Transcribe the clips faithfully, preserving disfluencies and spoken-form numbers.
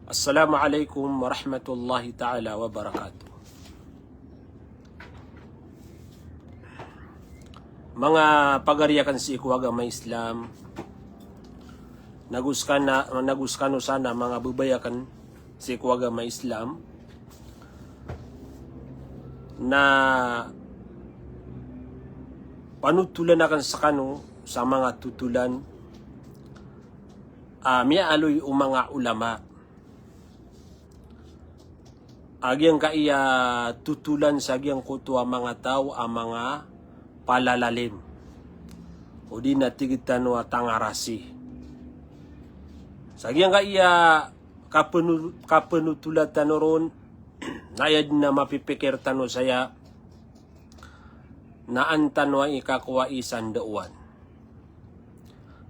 Assalamu alaikum warahmatullahi ta'ala wabarakatuh. Manga pagari akn sii ko agama Islam, nago skano, nago skano san a manga babay akn sii ko agama Islam, na panotolan akn skano sa manga totolan a miyaaloy o manga ulama a giyangkaya totolan sa giyangkoto a manga taw a manga palalalim, odi na tig tano a tangarasi. Sa giyangkaya kapeno-, kapenotolan tano ron, na aya dn a mapipikir tano saya, na an tano aya i kakowai sa ndaowan.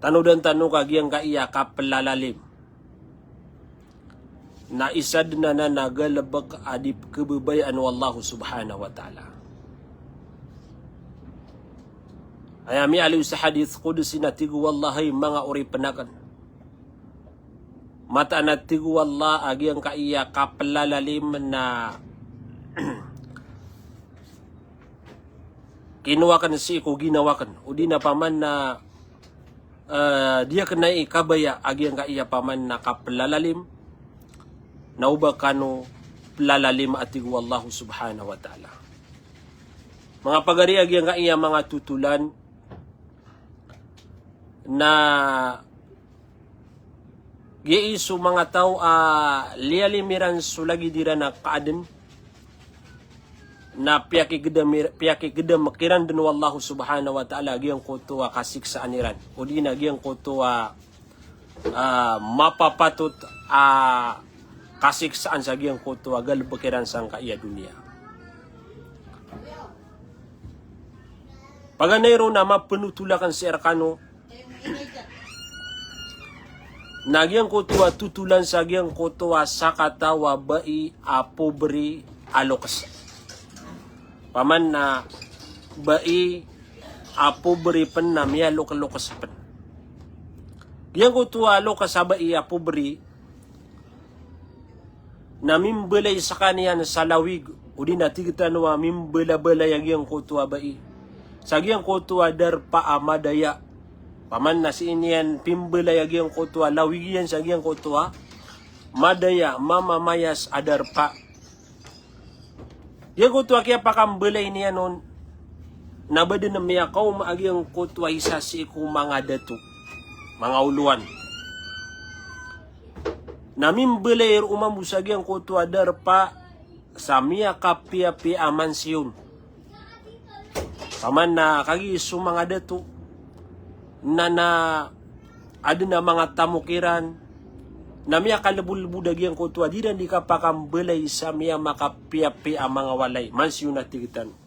Tanodan tano ka giyangkaya kaplalalim na isa dn anan a galbk a di pkhababayaan o Allah subhanahu wa ta'ala. Aya miyaaloy sa hadith qudsi na tig o Allah, hay manga oripn akn, mataan a tig o Allah a giyangkaya kaplalalim na kinowa akn sii ko ginawa akn, odi na paman na, eh, di akn aya i kabaya a giyangkaya paman na kaplalalim, na oba kano plalalim a tig o Allah subhanahu wa ta'ala. Manga pagari, a giyangkaya manga totolan na giyai so manga taw a liyalim iran so lagid iran a kaadn, na piyakigdam ir-, piyakigdam kiran dn o Allah subhanahu wa ta'ala giyangkoto a kasiksaan iran, odi na giyangkoto a, a, mapapatot a kasiksaan sa giyangkoto a galbk iran sangkaya doniya. Paganay ron a mapenotol akn sii rkano na giyangkoto a totolan sa giyangkoto a sakataw a bai a pobri a loks. Paman na bai a pobri pn na miyalokloks pn. Giyangkoto a loks a bai a pobri na mimbalay skaniyan sa lawig, odi na tig tano a mimbalabalay a giyangkoto a bai sa giyangkoto a darpa a madaya. Paman na sii niyan pimbalay a giyangkoto a lawig iyan sa giyangkoto a madaya, mamamayas a darpa. Giyangkoto a kiyapakambalay niyan on na ba dn miyakaoma a giyangkoto a isa sii ko manga dato, manga olowan, na mimbalay roo mambo sa giyangkoto a darpa sa miyakapiyapiya a mansiyon. Paman na kagiya so manga dato na, na adn a manga tamok iran na miyakalbolbod a giyangkoto a di iran di kapakambalay sa miyamakapiyapiya a manga walay, mansiyon a tig tano.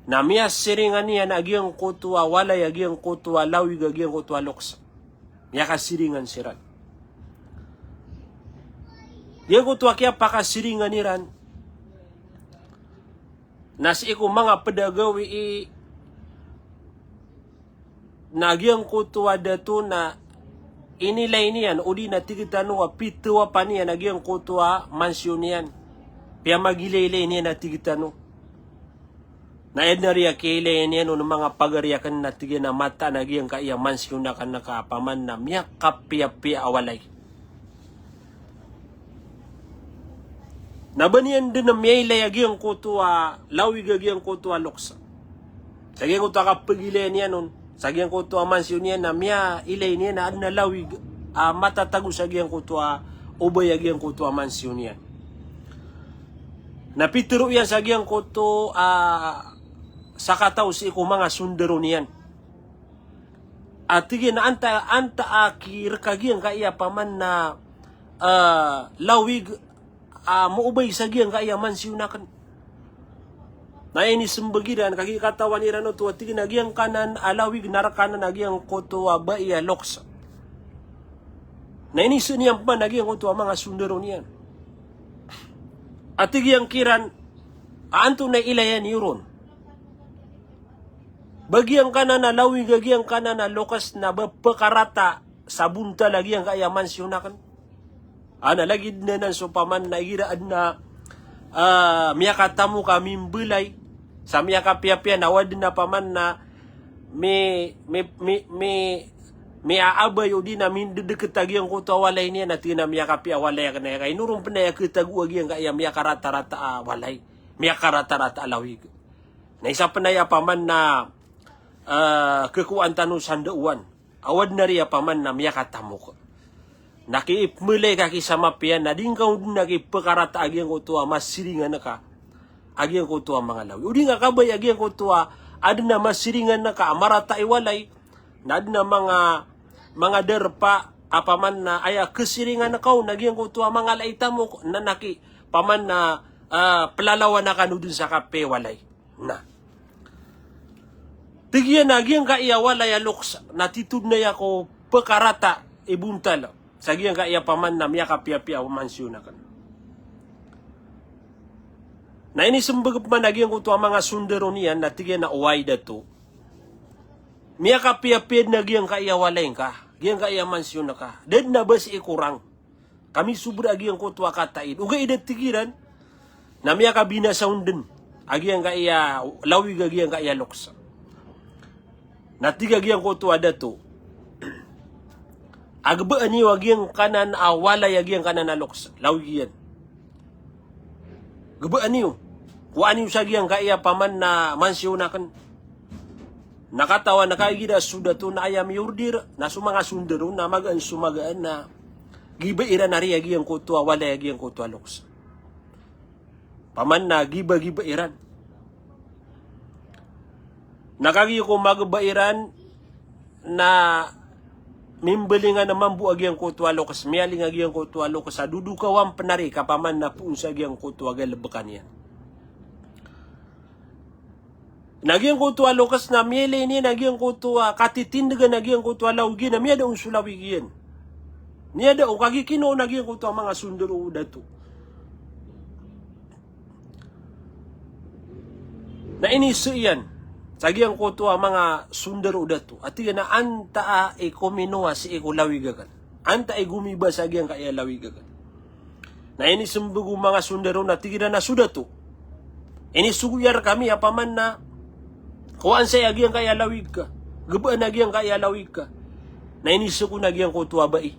Na miyasiringan iyan a giyangkoto a walay, a giyangkoto a lawig, a giyangkoto a loks. Miyakasiringan siran. Giyangkoto a kiyapakasiringan iran na sii ko manga pd a gawii na giyangkoto a dato na inilay niyan, odi na tig tano a pitawapan iyan a giyangkoto a mansiyon iyan. Piyamagilaylay niyan a tig tano. Na aya dn a riya kiyailay niyan on, manga pagari akn, na tig iyan a mataan a giyangkaya mansiyon akn na ka paman na miyakapiyapiya a walay. Na ba niyan dn miyailay a giyangkoto a lawig, a giyangkoto a loks. Sa giyangkoto a kapagilay niyan on sa giyangkoto a mansiyon iyan na miyailay niyan a adn a lawig a matatago sa giyangkoto a obay a giyangkoto a mansiyon iyan. Na pitharo iyan sa giyangkoto a sakataw sii ko manga sondaro niyan. A tig iyan a antaa, antaa a kirk a giyangkaya paman na, ah, lawig a maobay sa giyangkaya mansiyon akn. Na inismbag iran, kagiya katawan iran oto a tig iyan a giyangkanan a lawig na rk anan a giyangkoto a bai a loks. Na iniza niyan pman a giyangkoto a manga sondaro niyan. A tig iyan kiran a antonaa i ilaya niyo ron. Ba giyangkanan a lawig, a giyangkanan a loks na ba pkarata sa bontal a giyangkaya mansiyon akn? Ana lagid anan so paman na igira aden a, ah, miyakatamok a mimbalay sa miyakapiyapiya na o aden a paman na mi, mi, mi, mi, miyaabay odi na mindedeket a giyangkoto a walay niyan a tig iyan a miyakapiya a walay aken aya ka ino ron pen aya ketago a giyangkaya miyakaratarata a walay, miyakaratarata a lawig. Na isa pen aya paman na, ah, kekowaan tano sa ndaowan. Awaden ari a paman na miyakatamok. Na kiipmelay ka ki sa mapiya na di ngka on den a kiipekarata a giyangkoto a masiringan ka a giyangkoto a manga lawig. O di ngka kabaya a giyangkoto a aden a masiringan ka a marata i walay. Na aden a manga, manga darpa a paman na aya kesiringan ka on a giyangkoto a manga laitamok na naki paman na, ah, pelalawan aken o den sa kapiya i walay. Na tig iyan a giyangkaya walay a loks na titho den aya ko pekarata i bontal sa giyangkaya paman na miyakapiyapiya a mansiyon aken. Na inisembag peman a giyangkoto a manga sondaro niyan na tig iyan a oway dato. Miyakapiyapiya den a giyangkaya walay ngka, giyangkaya mansiyon ka. Da den a ba sii korang. Kamisobra a giyangkoto a kataid. Ogaid a tig iran na miyakabinasa on den a giyangkaya lawig a giyangkaya loks. Na tig a giyangkoto a dato a gebaan iyo a giyangkanan a walay a giyangkanan a loks, lawig iyan. Gebaan iyo. Kowaan iyo sa giyangkaya paman na mansiyon aken. Na katawan ka igira so dato na aya miyorder na so manga sondaro na magaan so magaan na giba iran ari a giyangkoto a walay a giyangkoto a loks. Paman na giba-giba iran. Na kagiya ko mageba iran na mimbalingan a mambo a giyangkoto a loks, miyaling a giyangkoto a loks a dodokawan pen ari ka paman na poon sa giyangkoto a galebek iyan. Na giyangkoto a loks na miyailay niyan a giyangkoto a katitindegan a giyangkoto a lawig iyan na miyada on so lawig iyan. Miyada on kagiya kinowa on a giyangkoto a manga sondaro o dato. Na inise iyan sa giyangkoto a manga sondaro o dato a tig iyan a antaa i kominowa sii ko lawig aken. Antaa i gomiba sa giyangkaya lawig aken. Na inisembag o manga sondaro na tig iran a so dato, inisogo iyan rekami a paman na kowaan saya giyangkaya lawig ka, gebaan a giyangkaya lawig ka. Na inise kon a giyangkoto a bai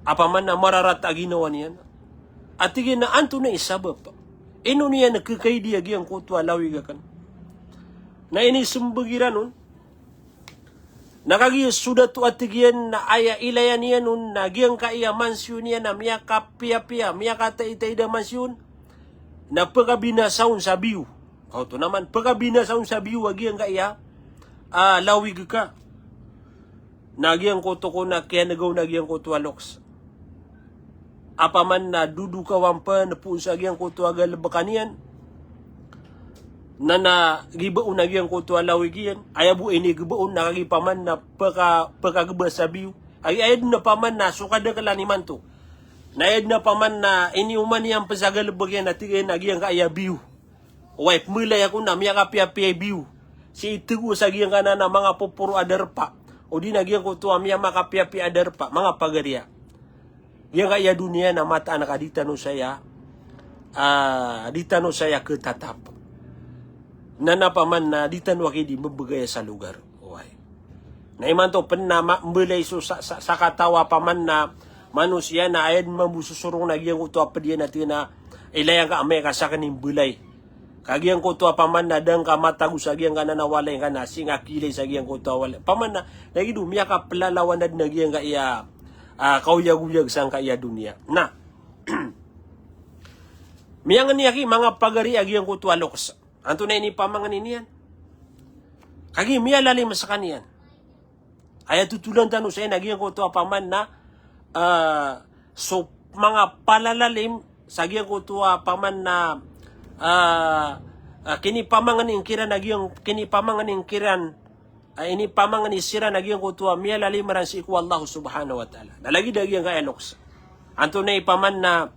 a paman na mararata a ginawa niyan. A tig iyan a antonaa i sabap? Ino niyan kekaidi a giyangkoto a lawig aken? Na inisembag iran on na kagiya so dato a tig iyan na aya ilayan iyan on na giyangkaya mansiyon iyan a miyakapiyapiya, miyakataitaid a mansiyon, na pekabinasa on sa biyo. Kaoto naman, pekabinasa on sa biyo a giyangkaya, ah, lawig ka. Na giyangkoto kon a kiyanegaw na giyangkoto a loks a paman na dodokawan pen poon sa giyangkoto a galebek iyan. Na, na giba on a giyangkoto a lawig iyan. Aya bo inigiba on na kagiya paman na peka, pekageba sa biyo. Aya, aya den a paman na so kadakelan imanto. Na aya den a paman na iniyoman iyan pen sa galebek iyan a tig iyan a giyangkaya biyo. Oway, pemelay ako na miyakapiyapiya i biyo sii tego sa giyangkanan a manga poporo a darpa. O di na giyangkoto a miyamakapiyapiya a darpa, manga pagari a. Giyangkaya doniya na mataan ka di tano saya, ah, di tano saya ketatap. Na na paman na di tano aki di mebegay sa lugar. Oway. Na imanto pen na ma-, mbelay so sa, sa, sakataw a paman na manosiya na aya den mambo so sorong na giyangkoto a ped iyan a tig iyan a ilay angka amay ka saken i mbelay. Ka giyangkoto a paman na da ngka matago sa giyangkanan a walay ngka na sii nga kilay sa giyangkoto a walay. Paman na, lagid o miyakapelalawan aden a giyangkaya, ah, kaoyagoyag sangkaya doniya. Na, miyangeni aki manga pagari a giyangkoto a loks. Antonaa i inipamangeni niyan? Kagiya miyalalim sekaniyan. Aya totolan tano saya na giyangkoto a paman na, ah, so manga palalalim sa giyangkoto a paman na, ah, ah, kinipamangeni kiran a giyang, kinipamangeni kiran, ah, inipamangeni siran a giyangkoto a miyalalim ran sii ko Allah Subhanahu wa Ta'ala. Na lagid a giyangkaya loks. Antonaa i paman na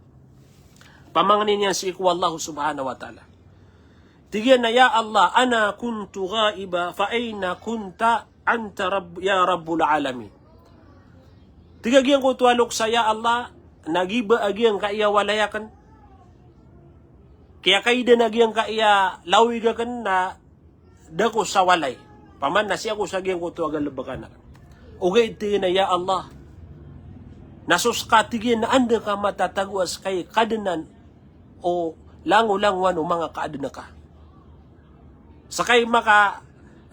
pamangeni niyan sii ko Allah Subhanahu wa Ta'ala? Tig iyan a, "Ya Allah, ana kuntu ghaiba, fa aina kunta anta rabb-, ya Rabbul Alamin." Tig a giyangkoto a loks a, "Ya Allah, na giba a giyangkaya walay aken. Kiyakaidan a giyangkaya lawig aken na da ko sa walay. Paman na sii ako sa giyangkoto a galebek aken. Ogaid tig iyan a, ya Allah, na so seka tig iyan na anda ka matatago a sekay kadenan o langolangowan o manga kaaden ka. Sekay maka,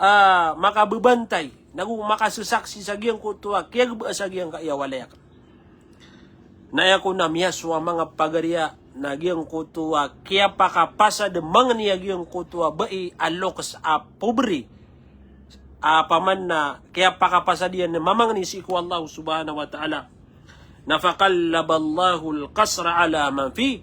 ah, makabebantay, nago makasesaksi sa giyangkoto a kiyageba sa giyangkaya walay aken. Na aya ko na miyasowa manga pagariya na giyangkoto a kiyapakapasad mangni a giyangkoto a bai a lokes a pobri. A paman na kiyapakapasad iyan mamangni sii ko Allah subhanahu wa ta'ala. Na faqallaballahul qasra ala man fi.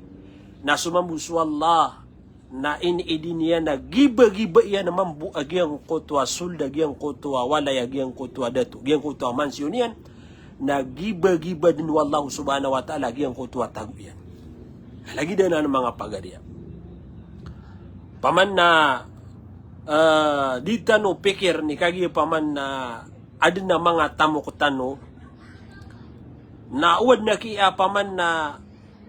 Na so mambo so Allah na inidin iyan a gibagiba iyan mambo a giyangkoto a sold a giyangkoto a walay a giyangkoto a dato, giyangkoto a mansiyon iyan. Na gibagiba den o Allah subhanahu wa ta'ala a giyangkoto a tago iyan. Lagid anan manga pagariya. Paman na, eh, di tano pikir ni kagiya paman na aden a manga tamok tano na owad na kiya paman na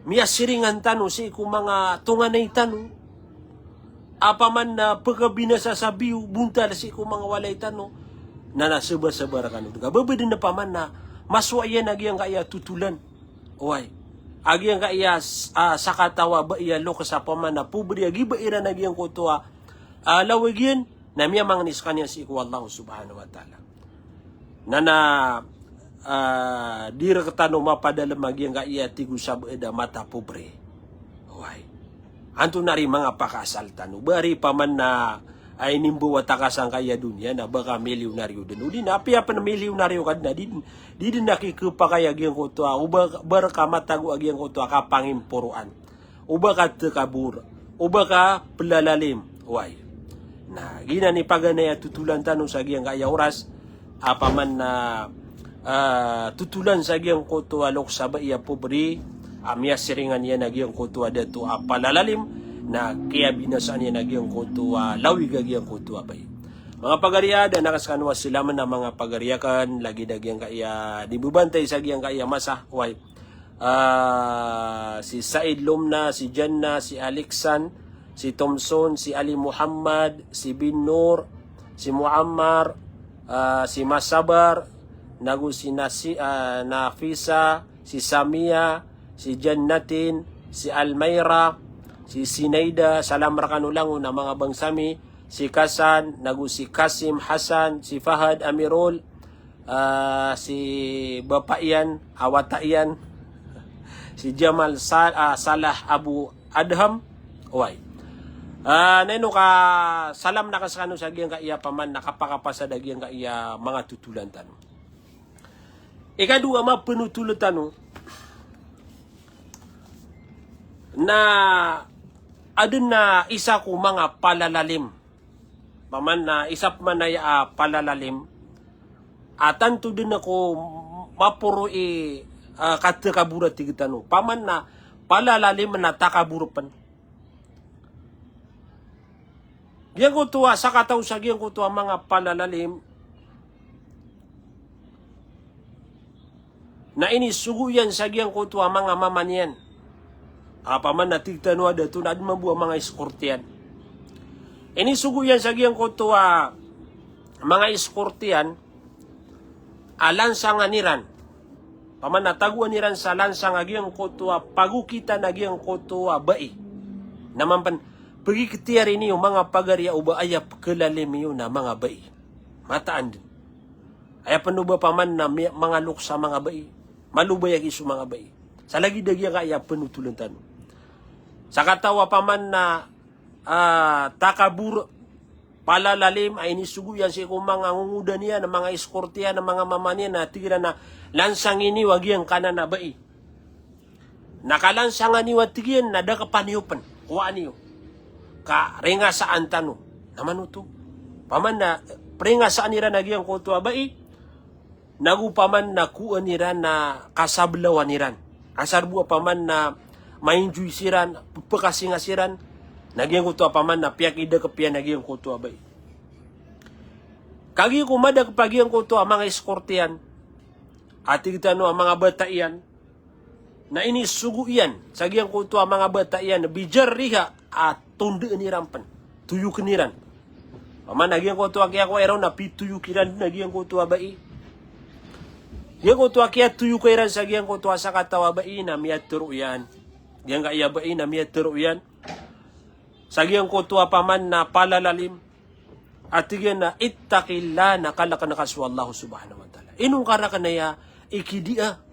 miyasiringan tano sii ko manga tonganay tano. A paman na pekabinasa sa biyo, bontal sii ko manga walay tano. Na, na sebar-sebar kano. Dega bebeden a paman na masowa iyan a giyangkaya totolan. Oway. A giyangkaya s-, ah, sakataw a bai a lokes a paman na pobri a giba iran a giyangkoto a, ah, lawig iyan, na miyamangni sekaniyan sii ko Allah subhanahu wa ta'ala. Na, na, ah, di rektano mapadalem a giyangkaya tigo sa beda mata pobre. Oway. Antonaa ri manga pakaasal tano. Ba ri paman na, ay, inimbawa ta ka sangkaya doniya na ba ka milyonaryo den. O di na, apiya pen milyonaryo ka den na, di, di den a kikepakay a giyangkoto a, o ba, ba reka matago a giyangkoto a kapangimporoan. O ba ka tekabor, o ba ka pelalalim. Oway. Na, giyanan i paganay a totolan tano sa giyangkaya oras, a paman na, ah, totolan sa giyangkoto a lokes a bai a pobri, a miyasiringan iyan a giyangkoto a dato a palalalim, na kiyabinasaan iyan a giyangkoto a lawig a giyangkoto a bai. Manga pagariya, da na ka sekano a selamen a manga pagariya aken, lagid a giyangkaya di bebantay sa giyangkaya masa, oway. Ah, si Said Lumna, si Janna, si Alixan, si Thomson, si Ali Muhammad, si Bin Nur, si Muammar, ah, si Masabar, nago si Nasi-, ah, Nafisa, si Samia, si Jannatin, si Almaira, si Sinaida, salam rekano langon a manga bangsa mi, si Kasan, nago si Kasim Hasan, si Fahad Amirul, ah, si bapa iyan, a wata iyan, si Jamal Sa-, ah, Salah Abu Adham, oway. Ah, na ino ka salam na ka sekano sa giyangkaya paman na kapakapasad a giyangkaya manga totolan tano. Ikadowa a mapenotol tano na aden a isa ko manga palalalim. Paman na isa peman aya a palalalim a tanto den a ko maporo i, ah, katekabor a tig tano. Paman na palalalim na takabor pen. Giyangkoto a sakataw sa giyangkoto a manga palalalim na inisogo iyan sa giyangkoto a manga mama niyan. A paman na tig tano a dato na aden mambo a manga escort iyan. Inisogo iyan sa giyangkoto a manga escort iyan a lansangan iran. Paman na tagoan iran sa lansang a giyangkoto a pagokitan a giyangkoto a bai. Na mambo pen, pegiketiyarin iyo manga pagariya o ba aya pekelalim iyo na manga bai. Mataan den. Aya pen o ba paman na mi-, manga lokes a manga bai. Malobay a giya so manga bai. Sa lagid a giyangkaya penotolen tano. Sakataw a paman na, ah, takabor, palalalim, a inisogo iyan sii ko manga ngongoda niyan, manga escort iyan, manga mama niyan, na tig iran a lansang iyo a giyangkanan a bai. Na kalansangan iyo a tig iyan na da kepan iyo pen, kowaan iyo. Ka ringasaan tano. Na manoto. Paman na peringasaan iran a giyangkoto a bai, nago paman na kowaan iran na kasabelawan iran. Asar bo a paman na ma-enjoy siran, pekasinga siran, na giyangkoto a paman na piyakidakep iyan a giyangkoto a bai. Kagiya ko madakep a giyangkoto a manga escort iyan, a tig tano a manga bata iyan, Na inisogo iyan sa giyangkoto a manga bata iyan, bijarriha, a tondaan iran pn, toyokn iran. Paman a giyangkoto a kiyakowa iran on na pitoyok iran dn a giyangkoto a bai. Giyangkoto a kiyatoyoka iran sa giyangkoto a sakataw a bai na miyatero iyan. Giyangkaya bai na miyatero iyan sa giyangkoto a paman na palalalim. A tig iyan a, "Ittaqillah," na kalkn ka so Allah subhanahu wa ta'ala. Ino ka rakn aya ikidia?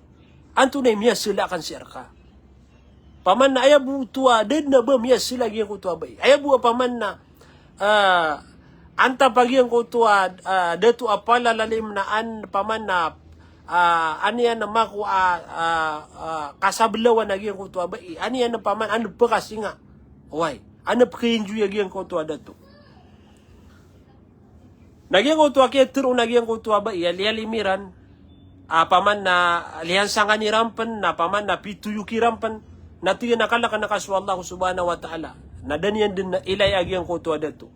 Antonaa i miyasla akn sii rka? Paman na aya bo oto a da dn a ba miyasla giyangkoto a bai. Aya bo a paman na, ah, antap a giyangkoto a, ah, dato a palalalim na an paman na, ah, an iyan mako a, ah, ah, kasablawan a giyangkoto a bai. An iyan paman an pkasinga. Oway. An pka-enjoy a giyangkoto a dato. Na giyangkoto a kiyatero on a giyangkoto a bai a liyalim iran, a paman na liyansangan iran pn, na paman na pitoyok iran pn, na tig iyan a kalkn ka so Allah subhanahu wa ta'ala. Na da niyan dn ilaya a giyangkoto a dato.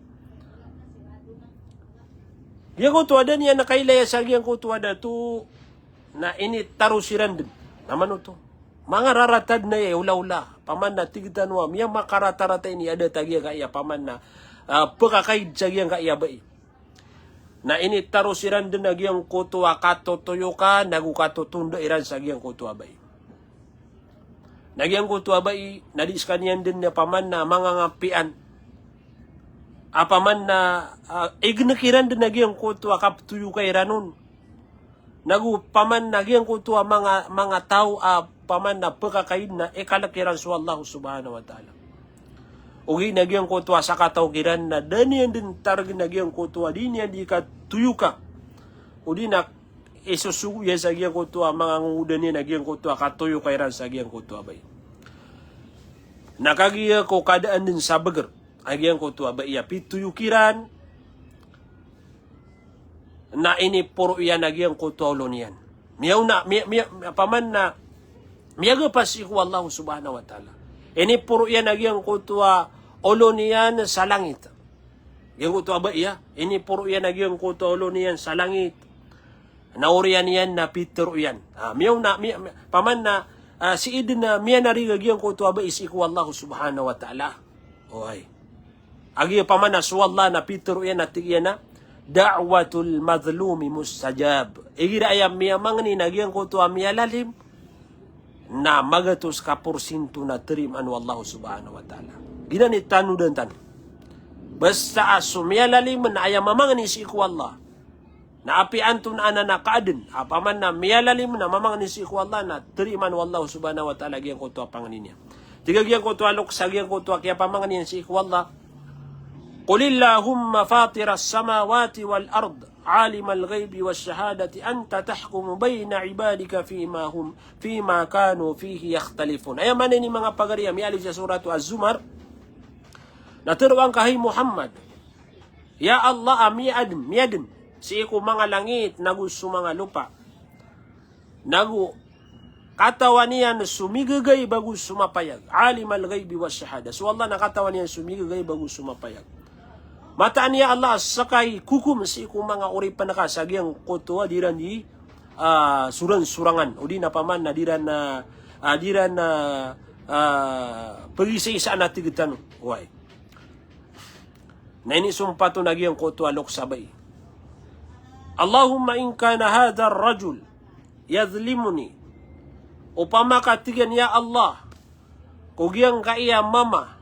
Giyangkoto a da niyan kailaya sa giyangkoto a dato, na initaro siran dn. Na mano oto? Manga rarata dn aya i olaola. Paman na tig tano a miyamakarataratai ini a adat a giyangkaya paman na, ah, pkakaid sa giyangkaya bai. Na initaro siran dn a giyangkoto a katotoyoka, nago katotonda iran sa giyangkoto a bai. Na giyangkoto a bai, na di skaniyan dn a paman na mangangapian. A paman na, ah, ignk iran dn a giyangkoto a kaptoyoka iran on. Nago paman na giyangkoto a manga, manga taw a paman na pkakaid na ikalk iran so Allah subhanahu wa ta'ala. Ogaid na giyangkoto a sakataw kiran na da niyan dn targn a giyangkoto a di niyan di katoyoka. Odi na isosogo iyan sa giyangkoto a manga ngongoda niyan a giyangkoto a katoyoka iran sa giyangkoto a bai. Na kagiya ko kadaan dn sa bgr a giyangkoto a bai a pitoyok iran, na iniporo iyan a giyangkoto a olo niyan. Miyaona, miya, miya, paman na miyagapa sii ko Allah subhanahu wa ta'ala. Iniporo iyan a giyangkoto a olo niyan sa langit. Giyangkoto a bai a, iniporo iyan a giyangkoto a olo niyan sa langit. Na oriyan iyan na pitero iyan. Ah, miyaona, miya, miya, paman na, ah, sii dn a miyanarig a giyangkoto a bai sii ko Allah subhanahu wa ta'ala. Oway. A giya paman na so Allah na pitero iyan a tig iyan a, "Da'watul mazlumi mustajab." Igira aya miyamangni na giyangkoto a miyalalim, na magatos ka porsinto na tarimaan o Allah subhanahu wa ta'ala. Giyanan i tanodan tano. Basta a so miyalalim na aya mamangni sii ko Allah. Na apiya antonaa anan a kaadn, a paman na miyalalim na mamangni sii ko Allah na tarimaan o Allah subhanahu wa ta'ala giyangkoto a pangni niyan. Tig a giyangkoto a loks a giyangkoto a kiyapamangni niyan sii ko Allah. Qulillahumma fatiras samawati wal ard, alimal ghaibi wash shahadati, anta tahkumu bayna ibadika fima hum, fima kanu fihi yakhtalifun. Aya maana ini manga pagari a miyaaloy sa Suratu Az-Zumar. Na teroang ka hay Muhammad, Ya Allah a miyaadn, miyaadn sii ko manga langit nago so manga lopa. Nago katawan iyan so migagaib ago so mapayag. Alimal ghaibi wash shahada. So Allah na katawan iyan so migagaib ago so mapayag. Mataan, ya Allah, a ska i kokom sii ko manga oripn ka sa giyangkoto a di iran di, ah, soransorangan. O di na paman na di iran, ah, ah, di iran, ah, ah, pagisaisaan a tig tano. Oway. Na inisompat on a giyangkoto a loks a bai. Allahumma in kana hadha ar-rajul yadhlimuni. Opama ka tig iyan, ya Allah, ko giyangkaya mama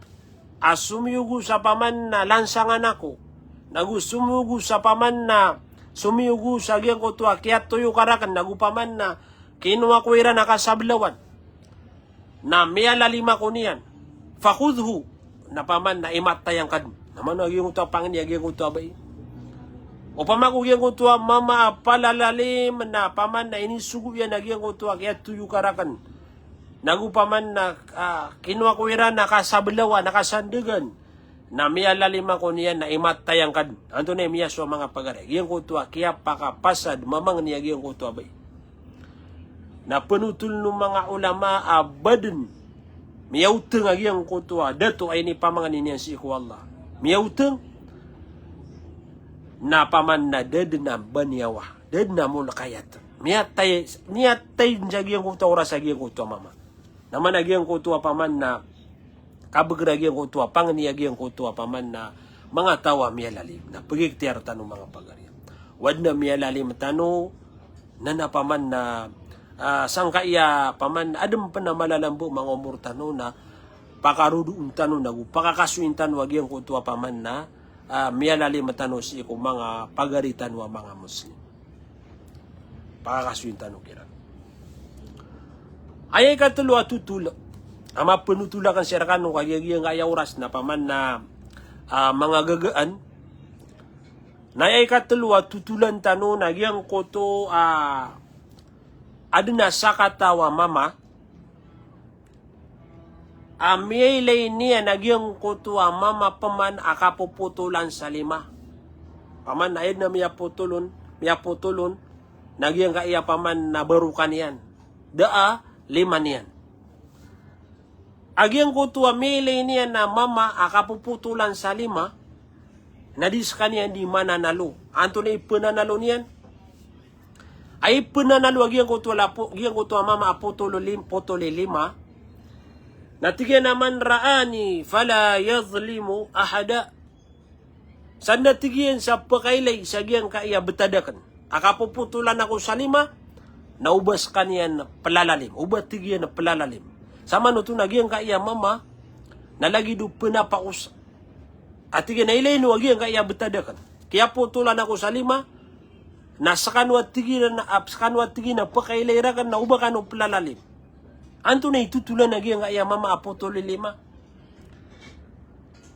a somiyogo sa paman na lansangan ako, nago somiyogo sa paman na, somiyogo sa giyangkoto a kiyatoyoka rakn, nago paman na kinowa ko iran a kasablawan. Na miyalalim ako niyan. Fakhudhhu. Na paman na imatay angka dn. Na mano a giyangkoto a pangni a giyangkoto a bai? Opama ko giyangkoto a mama a palalalim, na paman na inisogo iyan a giyangkoto a kiyatoyoka rakn, nago paman na, ah, kinowa ko iran a kasablawan, a kasandagan. Na miyalalim ako niyan na imatay angka dn. Antonaa i miyasowa, manga pagari? Giyangkoto a kiyapakapasad mamangni a giyangkoto a bai. Na pnotholn o manga ulama a ba dn miyaotng a giyangkoto a dato a inipamangni niyan sii ko Allah. Miyaotng. Na paman na da dn a ba niyawa, da dn a molkayat. Miyatay, miyatay dn sa giyangkoto a oras a giyangkoto a mama. Na mana giyangkoto a paman na kabagr a giyangkoto a pangni a giyangkoto a paman na manga taw a miyalalim. Na pagikhtiyar tano manga pagari. Wad na miyalalim tano, na na paman na, ah, sangkaya paman na adn pn a malalambo manga omor tano na pakarodoon tano na go pakakasoyin tano a giyangkoto a paman na, ah, miyalalim tano sii ko manga pagari tano a manga Muslim. Pakakasoyin tano kiran. Aya ikatlo a totol a mapnotol akn sii rkano ka giyangkaya oras na paman na, ah, manga gagaan. Na aya ikatlo a totolan tano na giyangkoto a adn a sakataw a mama a miyailay niyan a giyangkoto a mama pman a kapopotolan sa lima. Paman na aya dn a miyapotol on, miyapotol on, na giyangkaya paman na barokan iyan. Da a lima niyan. A giyangkoto a miyailay niyan a mama a kapopotolan sa lima, na di skaniyan di mananalo. Antonaa i pnanalo niyan? Ay pnanalo a giyangkoto a lapo, giyangkoto a mama a potol o lim-, potol i lima. Na tig iyan a, "Man ra'ani fala yazlimu ahada." Sa dn a tig iyan sa pkailay sa giyangkaya btad akn a kapopotolan ako sa lima, na oba skaniyan plalalim, oba tig iyan plalalim. Sa manoto na giyangkaya mama na lagid o pnapaos a tig iyan a ilay no a giyangkaya btad akn, kiyapotolan ako sa lima, na skano a tig iyan a, ap-, skano a tig iyan a pkailay rakn na oba kano plalalim. Antonaa i totolan a giyangkaya mama a potol i lima?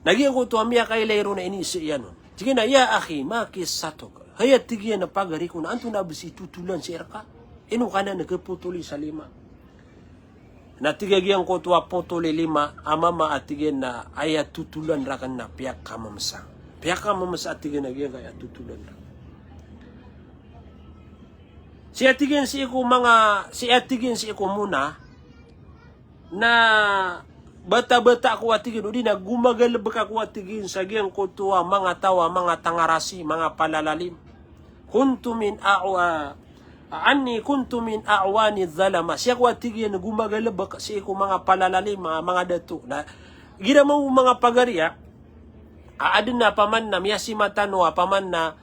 Na giyangkoto a miyakailay ron na iniiza iyan on. Tig iyan a, "Ya akhi, ma qissatuk?" Hay, a tig iyan a pagari ko, na antonaa bs i totolan sii rka? Ino ka nan khapotoli sa lima? Na tig a giyangkoto a potol i lima a mama a tig iyan a aya totolan rakn na piyakamamsa. Piyakamamsa a tig iyan a giyangkaya totolan rakn. Sii a tig iyan sii ko manga, sii a tig iyan sii ko mona, na batabata ako a tig iyan, odi na gomagalbk ako a tig iyan sa giyangkoto a manga taw a manga tangarasi, manga palalalim. Kuntu min a'wa-, anni kuntu min a'wani zalama. Sii ako a tig iyan gomagalbk sii ko manga palalalim, manga, manga dato. Na igira mambo manga pagari a, a adn a paman na miyasima tano a paman na,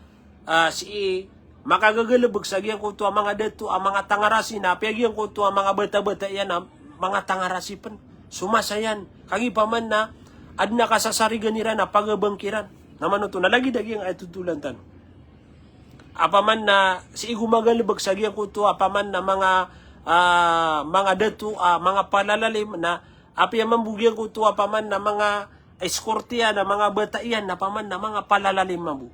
ah, sii makagagalbk sa giyangkoto a manga dato a manga tangarasi na apiya giyangkoto a manga batabata iyan a manga tangarasi pn. Somasa iyan. Kagiya paman na adn a kasasarigan iran a pagabang kiran. Na manoto na lagid a giyangkaya totolan tano a paman na sii gomagalbk sa giyangkoto a paman na manga, ah, manga dato a manga palalalim na apiya mambo giyangkoto a paman na manga escort iyan a manga bata iyan na paman na manga palalalim mambo.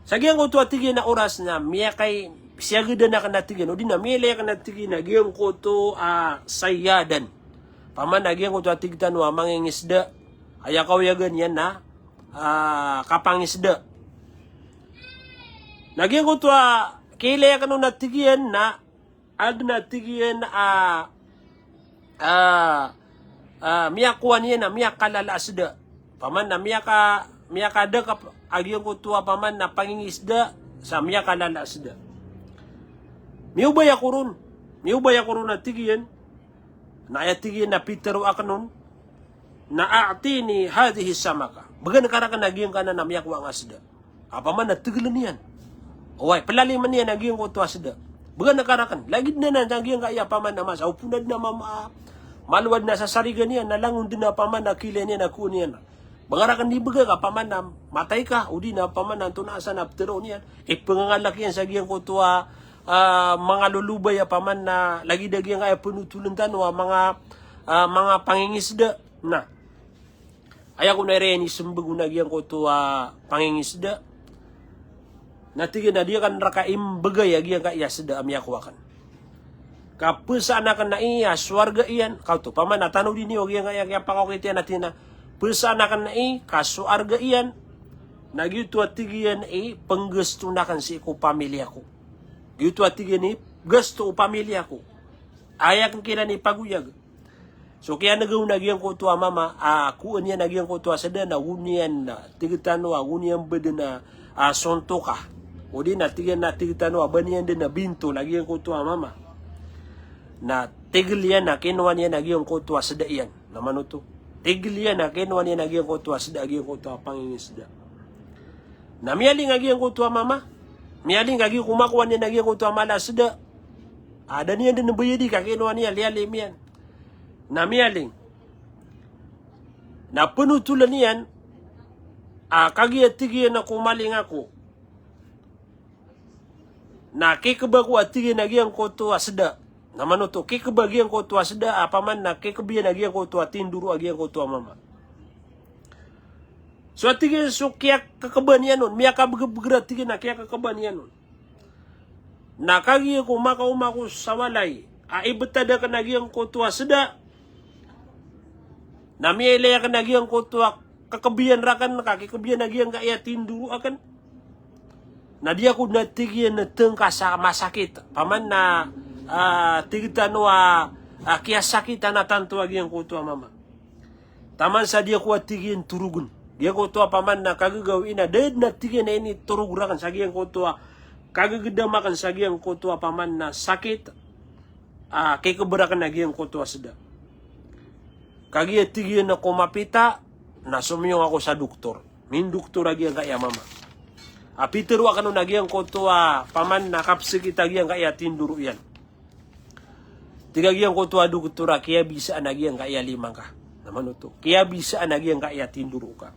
Sa giyangkoto a tig iyan a oras na miyakay-, siyagadan akn a tig iyan, odi na miyailay akn a tig iyan a giyangkoto a sayadan. Paman na giyangkoto a tig tano a mangingisda. Aya kawiyagan iyan na, ah, kapangisda. Na giyangkoto a kiyailay akn on a tig iyan na adn a tig iyan a, a, a, miyakowa niyan a miyakalala a sda. Paman na miyaka-, miyakadakap a giyangkoto a paman na pangingisda sa miyakalala a sda. Miyobay ako ron. Miyobay ako ron a tig iyan. Na aya tig iyan na pitharo akn on na, "A'tini hadhihi samaka." Bgan ka rakn a giyangkanan a miyakowa nga a sda. A paman na tgln iyan. Oway, plalimn iyan a giyangkoto a sda. Bgan ka rakn. Lagid anan a giyangkaya paman na masa. O pn adn a mama, malo adn a sasarigan iyan na langon dn a paman na kiyailay niyan a kowa niyan. Bgan ka rakn di bgan ka paman na matay ka. Odi na paman na antonaa san a ptharoon iyan. Ipngangalk iyan sa giyangkoto a, ah, manga lolobay a paman na lagid a giyangkaya pnotoln tano a manga, ah, manga pangingisda. Na aya kon a inismbag on a giyangkoto a pangingisda. Na tig iyan a di akn rka imbgay a giyangkaya sda a miyakowa akn. Ka pzaan akn ai a sowarga iyan, kaoto, paman a tanodi niyo a giyangkaya kiyapakaokit iyan a tig iyan a, pzaan akn ai ka sowarga iyan, na giyoto a tig iyan i pnggaston akn sii ko pamilya ko. Giyoto a tig iyan i gasto o pamilya ko. Aya akn kiran i pagoyag. So kiyanega on a giyangkoto a mama, a, kowa niyan a giyangkoto a sda na go niyan, a, tig tano a go niyan ba dn a, a, sontoka. Odi na tig iyan a tig tano a ba niyan dn a bintol a giyangkoto a mama. Na Tig iyan a kinowa niyan a giyangkoto a seda iyan. Na manoto. Tig iyan a kinowa niyan a giyangkoto a seda, a giyangkoto a pangingiseda. Na miyaling a giyangkoto a mama. Miyaling a giyangkoto a mala a seda. A da niyan den bayadi ka kinowa niyan, liyalim iyan. Na miyaling. Na penotolan iyan a kagiya tig iyan a komaling ako. Na kikeba ko a tig iyan a giyangkoto a seda. Na manoto, kikeba giyangkoto a seda, a paman na kikeba iyan a giyangkoto a tindoro a giyangkoto a mama. So a tig iyan so kiyakekeba niyan on, miyakabegabegera tig iyan a kiyakekeba niyan on. Na kagiya ko makaoma ko sa walay, a ibetad aken a giyangkoto a seda. Na miyailay aken a giyangkoto a kekebiyan raken, ka kikebiyan a giyangkaya tindoro aken. Na di ako na tig iyan a tengka sa masakit. Paman na, ah, tig tano a, ah, kiyasakitan a tanto a giyangkoto a mama. Taman sa di ako a tig iyan torogen. Giyangkoto a paman na kagagawii na da den a tig iyan a initorog raken sa giyangkoto a kagegedam aken sa giyangkoto a paman na sakit. Ah, kikeba raken a giyangkoto a seda. Kagiya tig iyan a komapita, na somiyong ako sa doktor. Mindoktor a giyangkaya mama. A pitero aken on a giyangkoto a paman na kapsakit a giyangkaya tindoro iyan. Tig a giyangkoto a doktor a kiyabisaan a giyangkaya lima ngka. Na manoto. Kiyabisaan a giyangkaya tindoro ka.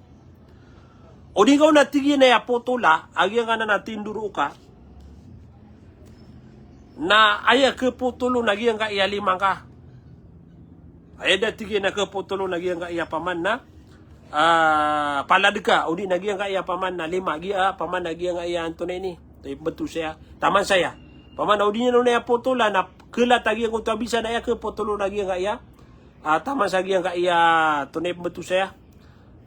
O di ngka on a tig iyan a aya potola a giyangkanan a tindoro ka. Na aya kepotolon a giyangkaya lima ngka. Aya da tig iyan a kepotolon a giyangkaya paman na, ah, palad ka, o di na giyangkaya paman na lima, giya, ah, paman na giyangkaya antonaa ini. Taman saya. Taman saya. Paman na o di niyan on aya potola na kelat a giyangkoto a bisa na aya kepotolon a giyangkaya. Ah, taman sa giyangkaya, antonaa ini, beto saya.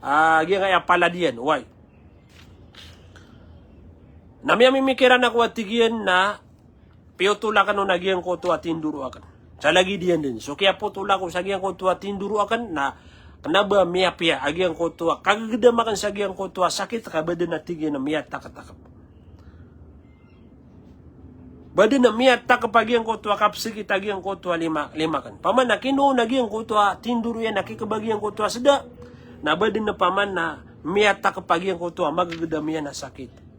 Ah, giyangkaya palad iyan, oway. Na miyamimikiran ako a tig iyan na piyotol aken on a giyangkoto a tindoro aken. Sa lagid iyan den. So kiyapotol ako sa giyangkoto a tindoro aken na kena ba miyapiya a giyangkoto a kagegedam aken sa giyangkoto a sakit ka ba den a tig iyan a miyataktakep. Ba den a miyatakep a giyangkoto a kapsakit a giyangkoto a lima, lima aken. Paman na kinowa on a giyangkoto a tindoro iyan a kikeba giyangkoto a seda. Na ba den a paman na miyatakep a giyangkoto a magegedam iyan a sakit.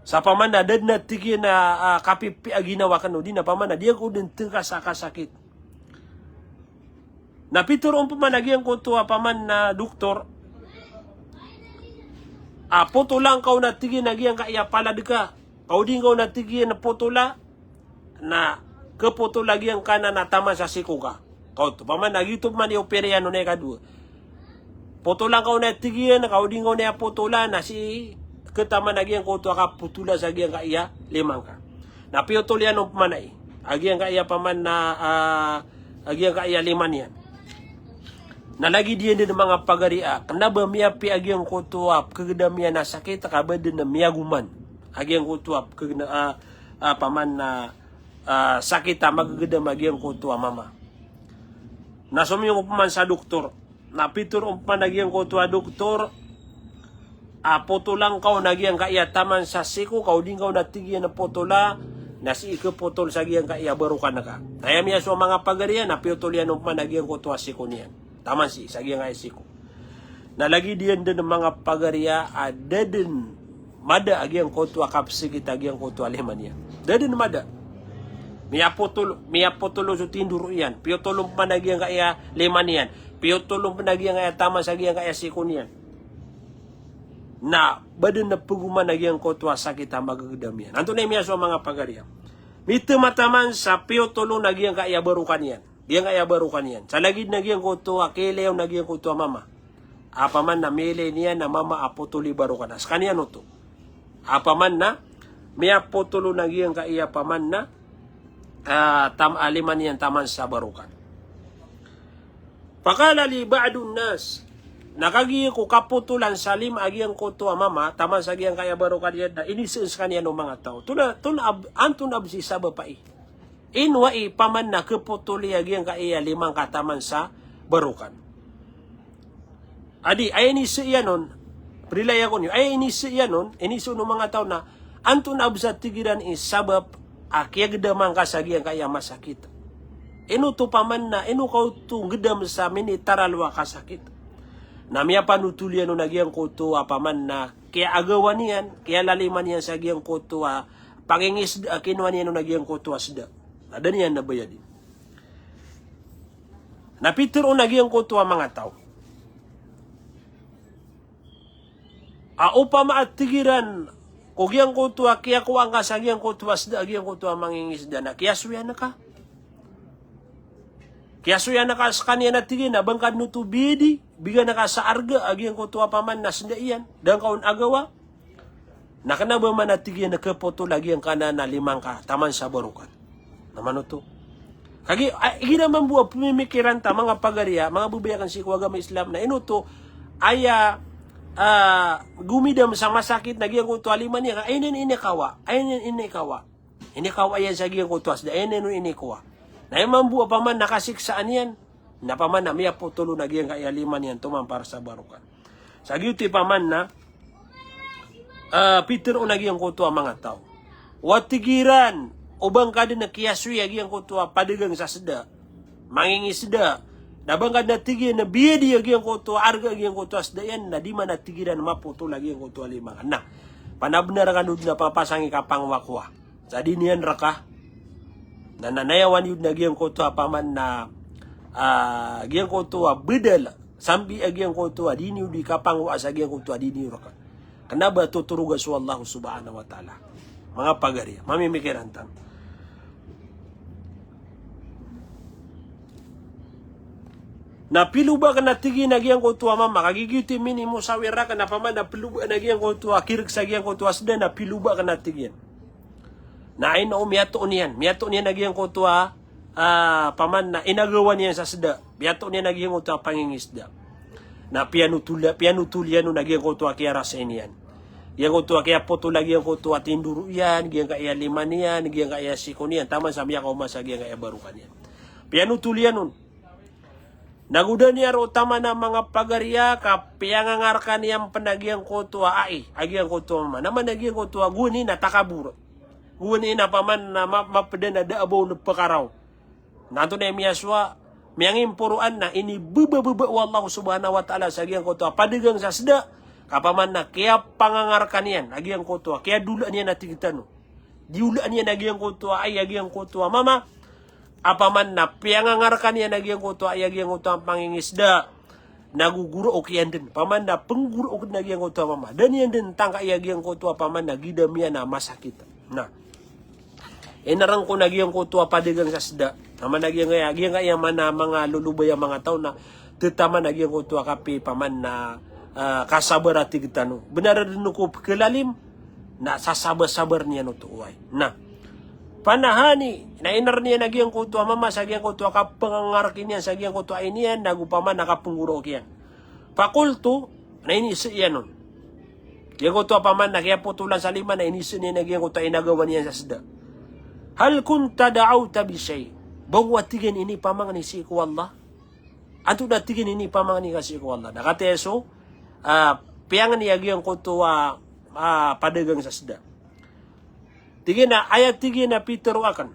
Sa paman na da den a tig iyan a, ah, kapipiya a ginawa aken o di na paman na di ako den tengka sa kasakit. Na pitero on paman a giyangkoto a paman na doktor. Ah, potola ngka on a tig iyan a giyangkaya palad ka. Ka o di ngka on a tig iyan a potola. Na kepotol a giyangkanan a taman sa siko ka. Kaoto, paman a giyoto paman i opera iyan on a ikadowa. Potola ngka on a tig iyan, ka o di ngka on a potola, na sii ketaman a giyangkoto a kapotola sa giyangkaya lima ngka. Na piyotol iyan on paman ai. A giyangkaya paman na, ah, a giyangkaya lima niyan. Na lagid iyan den a manga pagari a kena ba miyapiya a giyangkoto a kegedam iyan a sakit ka ba den a miyagoman. A giyangkoto a kegedam, ah, ah, paman na, ah, sakit a magegedam a giyangkoto a mama. Na somiyong paman sa doktor. Na pitero on paman a giyangkoto a doktor a potola ngka on a giyangkaya taman sa siko ka o di ngka on a tig iyan a potola, na sii kepotol sa giyangkaya barokan ka. Aya miyasowa a manga pagari iyan, na piyotol iyan on paman a giyangkoto a siko niyan. Taman sii, sa giyangkaya siko. Na lagid iyan den a manga pagari a da den mada a giyangkoto a kapsakit a giyangkoto a lima niyan. Da den mada. Miyapotol, miyapotol so tindoro iyan. Piyotol on paman a giyangkaya lima niyan. Piyotol on paman a giyangkaya taman sa giyangkaya siko niyan. Na ba den a pegoman a giyangkoto a sakit a magegedam iyan. Antonaa i miyasowa a manga pagari a mitema taman sa piyotol on a giyangkaya barokan iyan. Giyangkaya barokan iyan. Sa lagid na giyangkoto a kiyailay on a giyangkoto a mama. A paman na miyailay niyan a mama a potol i barokan. Sekaniyan oto. A paman na miyapotol on a giyangkaya paman na, ah, tam-, a lima niyan taman sa barokan. Faqala li ba'dun nas. Na kagiya ko kapotolan sa lima a giyangkoto a mama, taman sa giyangkaya barokan iyan na iniseen sekaniyan o manga taw. Tona, tona ab-, antonaa bes i sabap ai. Ino ai paman na kepotol i a giyangkaya lima ngka taman sa barokan. Adi, aya inisee iyan on, perilai ako niyo, aya inisee iyan on, inisee on o manga taw na, antonaa bes a tig iran i sabap a kiyagedama ngka sa giyangkaya masakit. Ino oto paman na, ino ka oto ngedam sa minitaralo a kasakit. Na miyapanotol iyan on a giyangkoto a paman na kiyaagawan iyan, kiyalalima niyan sa giyangkoto a pangingisda, kinowa niyan on a giyangkoto a sda. Na da niyan na bayadi. Na pitero on a giyangkoto a manga taw a opama a tig iran ko giyangkoto a kiyakowa ngka sa giyangkoto a sda, a giyangkoto a mangingisda na kiyasoyan ka. Kiyasoyan ka sekaniyan a tig iyan a ba ngka den oto biyadi, bigan ka sa arga a giyangkoto a paman na sda iyan, da ngka on agawa. Na kena ba man a tig iyan a kepotol a giyangkanan a lima ngka taman sa barokan. Na mano oto? Kagiya, a, igira mambo a pemimikiran ta, manga pagari a, manga bebay aken sii ko agama Islam, na ino oto aya, a, gomidam sa masakit na giyangkoto a lima niyan, aya niyan inikawa, aya niyan inikawa. Inikawa iyan sa giyangkoto a sda, aya niyan inikowa. Na aya mambo a paman na kasiksaan iyan, na paman na miyapotol on a giyangkaya lima niyan tomampar sa barokan. Sa giyoto i paman na, a, pitero on a giyangkoto a manga taw. Wa tig iran, o ba ngka den a kiyasoy a giyangkoto a padagang sa sda, mangingisda, na ba ngka den a tig iyan a biyadi a giyangkoto a arga a giyangkoto a sda iyan, na di man a tig iran mapotol a giyangkoto a lima ngka. Na panabenar kano den a papasangi kapangowakowa. Sa di niyan reka. Na, na nayawan iyo den a giyangkoto a paman na, a, giyangkoto a bedal, sambi a giyangkoto a di niyo di kapangowaa sa giyangkoto a di niyo reka. Kena ba totoroga so Allah subhanahu wa ta'ala. Manga pagari a, mamimikiran tano. Na piloba aken a tig iyan a giyangkoto a mama, kagiya giyoto i minimosawir aken a paman na piloba aken a giyangkoto a kirek sa giyangkoto a sda na piloba aken a tig iyan. Na ino, miyatoon iyan, miyatoon iyan a giyangkoto a, a, paman na inagawan iyan sa sda. Miyatoon iyan a giyangkoto a pangingisda. Na piyanotol, piyanotol iyan on a giyangkoto a kiyarasay niyan. Giyangkoto a kiyapotol a giyangkoto a tindoro iyan, giyangkaya lima niyan, giyangkaya siko niyan, taman sa miyakaoma sa giyangkaya barokan iyan. Piyanotol iyan on. Na go da niyan roo taman a manga pagari a, ka piyangangarkan iyan pen a giyangkoto a ai, a giyangkoto a mama. Na man a giyangkoto a gowani na takabor. Gowani na paman na ma-, mapeda na da a ba on pekaraw. Na antonaa i miyasowa, miyangimporoan na inibebabeba o Allah subhanahu wa ta'ala sa giyangkoto a padagang sa sda, ka paman na kiyapangangarkan iyan a giyangkoto a kiyadolaan iyan a tig tano. Diolaan iyan a giyangkoto a ai, a giyangkoto a mama, a paman na piyangangarkan iyan a giyangkoto a ai, a giyangkoto a pangingisda, na gogorook iyan den. Paman na penggorook den a giyangkoto a mama. Da niyan den tangkai a giyangkoto a paman na gidam iyan a masakit. Na inarang ko na giyangkoto a padagang sa sda. Taman a giyangkaya, giyangkaya mana manga lolobay a manga taw na tetaman a giyangkoto a kapi paman na, a, kasabar a tig tano. Benar den ko pekelalim, na sasabar-sabar niyan oto, oway. Na panahani, na inarang iyan a giyangkoto a mama sa giyangkoto a kapangangarkan iyan sa giyangkoto a ai niyan, na go paman na kapenggorook iyan. Faqultu, na inise iyan on. Giyangkoto a paman na kiyapotolan sa lima na inise niyan a giyangkoto a inagawan iyan sa sda. Hal kunta da'awta bi shay'? Ba ngka, tig iyan, inipamangni sii ko Allah? Antonaa, tig iyan, inipamangni ka sii ko Allah? Na katii so, a, piyangni a giyangkoto a, a, padagang sa sda. Tig iyan a, aya tig iyan a pitero aken,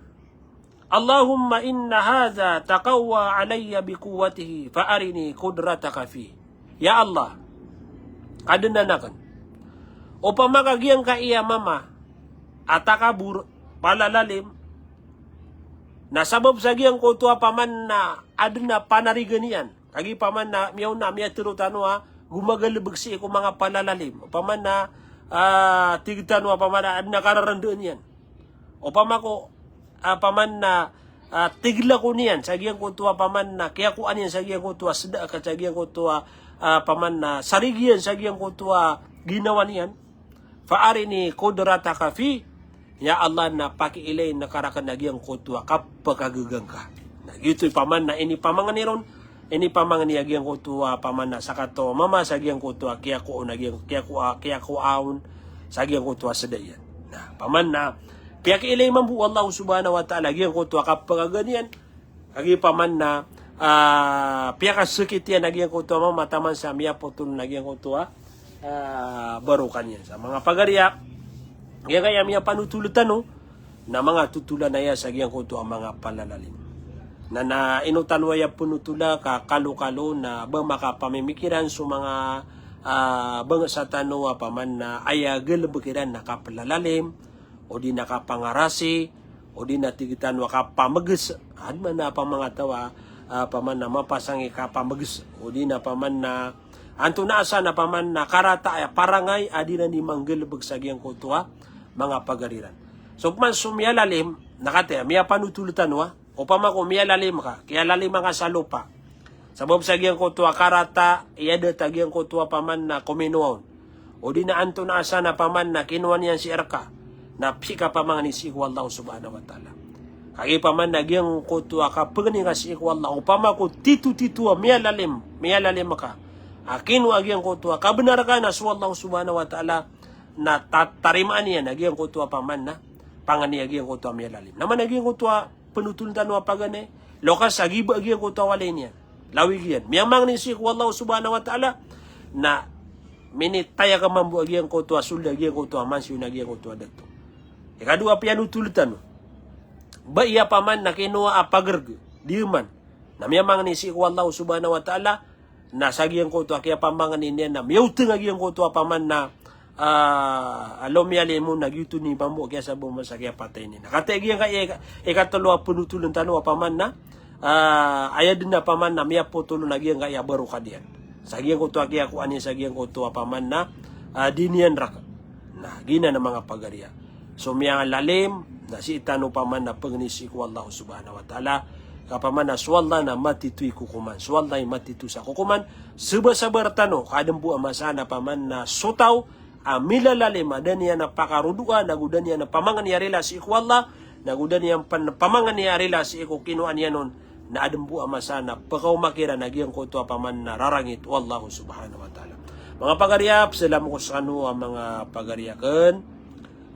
Allahumma inna hadha taqawwa alayya bi quwwatihi fa arini qudrataka fih. Ya Allah, adenan aken. Opama ka giyangkaya mama a takabor, palalalim, na sabap sa giyangkoto a paman na aden a panarigan iyan. Kagiya paman na miyaona, miyatero tano a gomagalebek sii ko manga palalalim. Opama na, a, tig tano a paman na aden a kararandaan iyan. Opama ko, a, paman na, a, tiglako niyan sa giyangkoto a paman na kiyakowa niyan sa giyangkoto a sda ka sa giyangkoto a, a, paman na sarigi iyan sa giyangkoto a ginawa niyan. Fa arini qudrataka fih. Ya Allah, na pakiilay ngka raken a giyangkoto a kapekagaga ngka. Na giyoto i paman na inipamangni ron, inipamangni a giyangkoto a paman na sakataw a mama sa giyangkoto a kiyakowa on a giyang-, kiyakowa, kiyakowa on sa giyangkoto a sda iyan. Na paman na piyakiilay mambo o Allah subhanahu wa ta'ala a giyangkoto a kapekagaga niyan. Kagiya paman na, a, piyakasakit iyan a giyangkoto a mama taman sa miyapotol a giyangkoto a, a, barokan iyan. Sa manga pagari a, giyangkaya miyapanotol tano na manga totolan aya sa giyangkoto a manga palalalim. Na, na ino tano aya penotola ka kalokalo na ba makapamimikiran so manga, ah, bangsa tano a paman na aya galebek iran na kapelalalim, o di na kapangarasi, o di na tig tano a kapameges. Adi man a pamangatawa, ah, paman na mapasang i kapameges. O di na paman na antonaa san a paman na karata aya parangay a di ran di manggalebek sa giyangkoto a manga pagari ran. So paman so miyalalim, na kataya, miyapanotol tano a, opama ko miyalalim ka, kiyalaliman ka sa lopa. Sabap sa giyangkoto a karata, iyadat a giyangkoto a paman na kominowa on. O di na antonaa san a paman na kinowa niyan si reka. Na pekapamangni sii ko Allah subhanahu wa ta'ala. Kagiya paman na giyangkoto a kapangni ka sii ko Allah. Opama ko tito-tito a miyalalim, miyalalim ka. A kinowa giyangkoto a kabenar ka na so Allah subhanahu wa ta'ala na ta-, tarimaan iyan a giyangkoto a paman na pangni a giyangkoto a miyalalim. Na man a giyangkoto a penotol tano a paganay, lokas a giba a giyangkoto a walay niyan. Lawig iyan. Miyamangni sii ko Allah subhanahu wa ta'ala, na minitaya ka mambo a giyangkoto a sold a giyangkoto a mansiyon a giyangkoto a dato. Ikadowa a piyanotol tano. Ba iya paman na kinowa a pagereg, di man. Na miyamangni sii ko Allah subhanahu wa ta'ala, na sa giyangkoto a kiyapamangni niyan na miyaoteng a giyangkoto a paman na, ah, a lomiyalim on na giyoto i mambo a kiyasabap sa kiyapatay niyan. Na kataya giyangkaya ika-, ikatelo a penotoln tano a paman na, ah, aya den a paman na miyapotol on a giyangkaya a barokad iyan. Sa giyangkoto a kiyakowa niyan sa giyangkoto a paman na, ah, di niyan reka. Na giyanan a manga pagari a so miyalalim, na sii tano paman na pangni sii ko Allah subhanahu wa ta'ala. Ka paman na so Allah na matito i kokoman. So Allah i matito sa kokoman. Sabar-sabar tano, ka aden bo a masa na paman na so taw a milalalim a da niyan a pakarodoan, nago da niyan a pamangni a rila sii ko Allah, nago da niyan pan-, pamangni a rila sii ko kinowa niyan on, na aden bo a masa na pekaoma kiran a giyangkoto a paman na rarangit o Allah subhanahu wa ta'ala. Manga pagari a, pesalam ko sekano a manga pagari aken.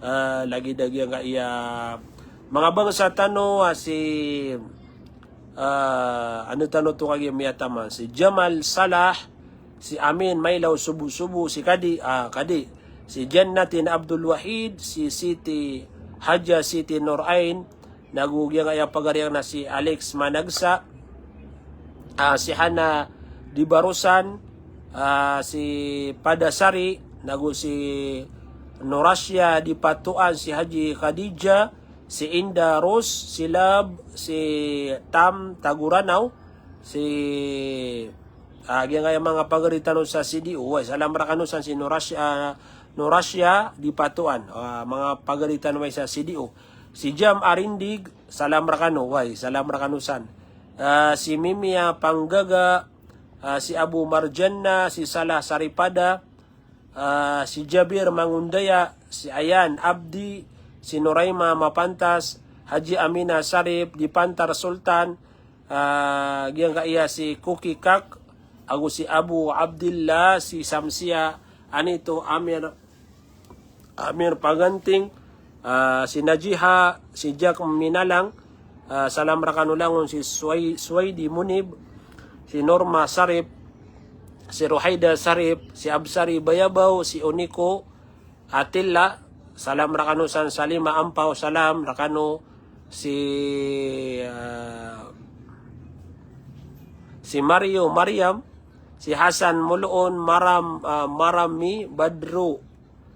Ah, lagid a giyangkaya manga bangsa tano a si, ah, ano tano oto kagiya miyataman, si Jamal Salah, si Amin Mailaw Subu-subu, si Kadi, ah, Kadi, si Jannatin Abdul Wahid, si Siti Haja, Siti Nur Ain, nago giyangkaya pagari aken a si Alex Managsa, ah, si Hana Dibarosan, ah, si Padasari, nago si Norasya Dipatoan, si Haji Khadija, si Inda Ros, si Lab, si Tam Tagoranaw, si, ah, giyangkaya manga pagari tano sa C D O, way, salam rekano san si Norasya, ah, Norasya Dipatoan, ah, manga pagari tano way sa C D O. Si Jam Arindig, salam rekano, way, salam rekano san. Ah, si Mimi a Panggaga, ah, si Abu Marjanna, si Salah Saripada, ah, si Jabir Mangundaya, si Ayan Abdi, si Noraima Mapantas, Haji Amina Sarip, Dipantar Sultan, ah, giyangkaya si Kuki Kak, ago si Abu Abdillah, si Samsia, Anito Amir, Amir Paganting, ah, si Najiha, si Jack Minalang, ah, salam rekano langon si Suwai-, Suwaidi Munib, si Norma Sarip, si Ruhaida Sarip, si Absari Bayabaw, si Oniko Atilla, salam rekano san Salima Ampaw, salam rekano si, ah, si Mario Mariam, si Hasan Moloon, Maram, ah, Marami Badru,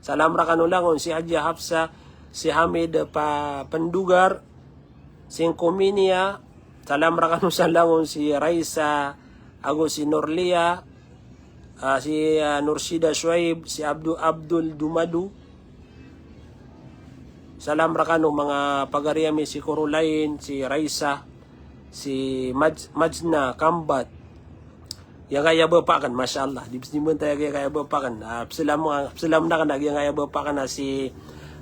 salam rekano langon si Haji Hafsa, si Hamid Pa-, Pendugar, si Kominia, salam rekano san langon si Raisa, ago si Norlia, ah, si, ah, Nursida Shuaib, si Abdu-, Abdul Dumadu. Salam rekano manga pagari ami si Caroline, si Raisa, si Maj-, Majna Kambat. Giyangkaya bapa aken, masha Allah. Di bes di mentaya giyangkaya bapa aken. Ah, pesalam, ah, pesalam aken a giyangkaya bapa aken a si,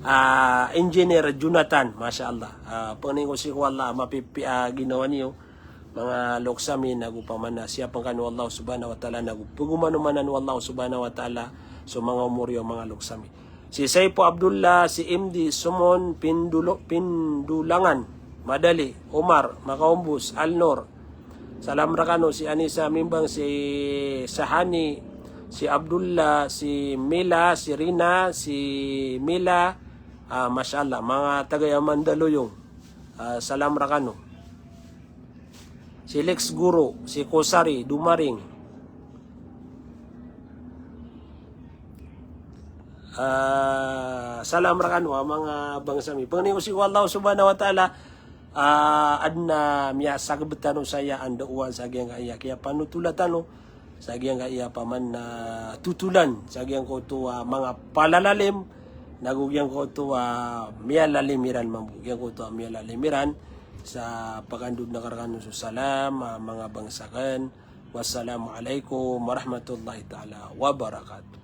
ah, Engineer Jonathan, masha Allah. Ah, pangnin ko sii ko Allah, mapipiya ginawa niyo. Manga loks ami, nago paman a siyapen kano o Allah subhanahu wa ta'ala, nago pegomanomanan o Allah subhanahu wa ta'ala so manga omor iyo, manga loks ami. Si Saipo Abdullah, si M D Somon, Pindulo-, Pindulangan, Madali, Omar Makaombos, Alnor, salam rekano, si Anisa Mimbang, si Sahani, si Abdullah, si Mila, si Rina, si Mila, ah, masha Allah, manga taga iya Mandaluyong, ah, salam rekano. Lex Guro, si Kosari Dumaring. Ah, salam rakano a manga bangsa mi. Pangni ko sii ko Allah subhanahu wa ta'ala, ah, adn a miyasagbt tano saya a ndaowan sa giyangkaya kiyapanotola tano, sa giyangkaya paman a totolan, sa giyangkoto a manga palalalim, nago giyangkoto a miyalalim iran mambo, giyangkoto a miyalalim iran, sa pagandod na karakano so salam a manga bangsa akn. Wassalamu alaikum warahmatullahi ta'ala wabarakatuh.